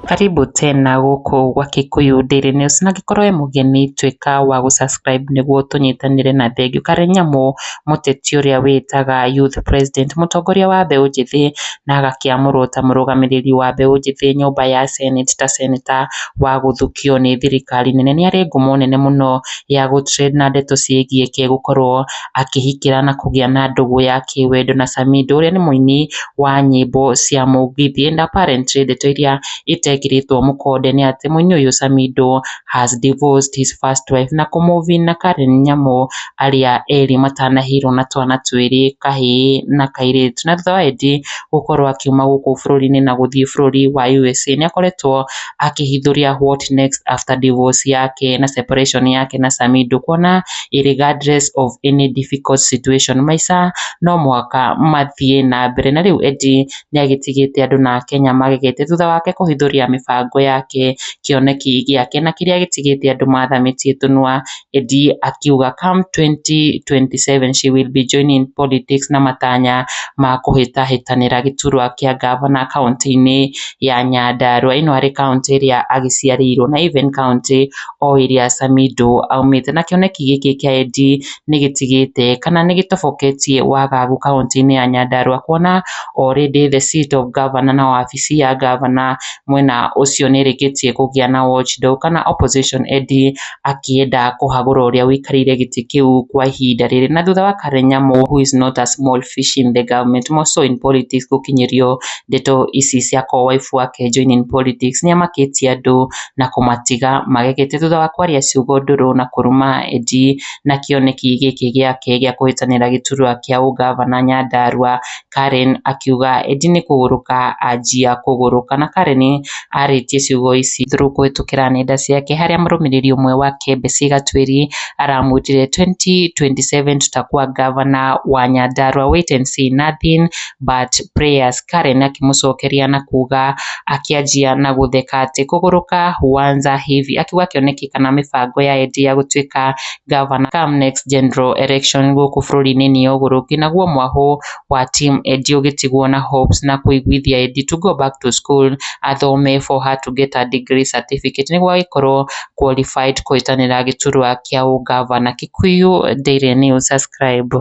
Karibu tena gũkũ gwa Kikuyu Daily News, na angĩkorwo wĩ mũgeni, tuĩka wa gũ-subscribe nĩguo tũnyitanĩre. Na thengiũ Karen Nyamu, mũteti ũrĩa wĩtaga youth president, mũtongoria wa mbeũ njĩthĩ, na agakĩamũrwo ta mũrũgamĩrĩri wa mbeũ njĩthĩ nyũmba ya Senate, ta senator wa gũthukio nĩ thirikari nene, nĩ arĩ ngumo nene mũno ya gũ-trend na ndeto ciĩgiĩ ke gũkorwo akĩhikĩra na kũgĩa na ndũgũ ya kĩwendo na Samidoh, ũrĩa nĩ mũini wa nyĩmbo cia mũgithi. And apparently ndeto iria itekĩrĩtwo mũkonde nĩ atĩ mũini ũyũ Samidoh has divorced his first wife na kũ-move in na Karen Nyamu, arĩa erĩ matanahĩirwo na twana twĩrĩ, kahĩĩ na kairĩtu. Na thutha wa Eddie gũkorwo akiuma gũkũ bũrũri-inĩ na gũthiĩ bũrũri wa USA, nĩ akoretwo akĩhithũria what next after divorce yake na separation yake na Samidoh, kuona regardless of any difficult situation, maica no mũhaka mathiĩ na mbere. Na rĩu Eddie nĩ agĩtigĩte andũ na Kenya magegete thutha wake kũhithũria mĩbango yake, kĩoneki gĩake, na kĩrĩa gĩtigĩte andũ mathamĩtie tũnua. Eddie akiuga come 2027 she will be joining politics na matanya ma kũhĩtahĩtanĩra gĩturwa kĩa gavana kaunti-inĩ ya Nyandarua. Ĩno arĩ kaunti ĩrĩa agĩciarĩirwo na even kaunti o ĩrĩa Samidoh aumĩte. Na kĩoneki gĩkĩ kĩa Eddie nĩ gĩtigĩte kana nĩ gĩtoboketie wagagu kaunti-inĩ ya Nyandarua, kuona already the seat of governor na wabici ya governor mwena ũcio nĩ ĩrĩkĩtie kũgĩa na watchdog kana opposition, Eddie akĩenda kũhagũra ũrĩa ũikarĩire gĩtĩ kĩu kwa ihinda rĩrĩ. Na thutha wa Karen Nyamu, who is not a small fish in the government, more so in politics, gũkinyĩrio ndeto ici cia co-wife wake joining politics, nĩ amakĩtie andũ na kũmatiga magegete thutha wa kwaria ciugo ndũrũ na kũruma Eddie na kĩoneki gĩkĩ gĩake gĩa kũhĩtanĩra gĩturwa kĩa ũgavana Nyandarua. Karen akiuga Eddie nĩ kũgũrũka anjia kũgũrũka, na Karen arĩtie ciugo ici through kũhĩtũkĩra nenda ciake, harĩa mũrũmĩrĩri ũmwe wake Bessie Gatwiri aramwĩtire 2027 tutakuwa gavana wa Nyandarua, wait and see, nothing but prayers. Karen akĩmũcokeria na kuga, akĩanjia na gũtheka, atĩ kũgũrũka huanza hivi, akiuga kĩoneki kana mĩbango ya Eddie ya gũtuĩka gavana come next general election gũkũ bũrũri-inĩ nĩ ũgũrũki, naguo mwahũ wa team Eddie ũgĩtigwo na hopes na kũiguithia Eddie to go back to school, athome for her to get a degree certificate nĩguo agĩkorwo qualified kũhĩtanĩra gĩturwa kĩa ũgavana. Kikuyu Daily News, subscribe.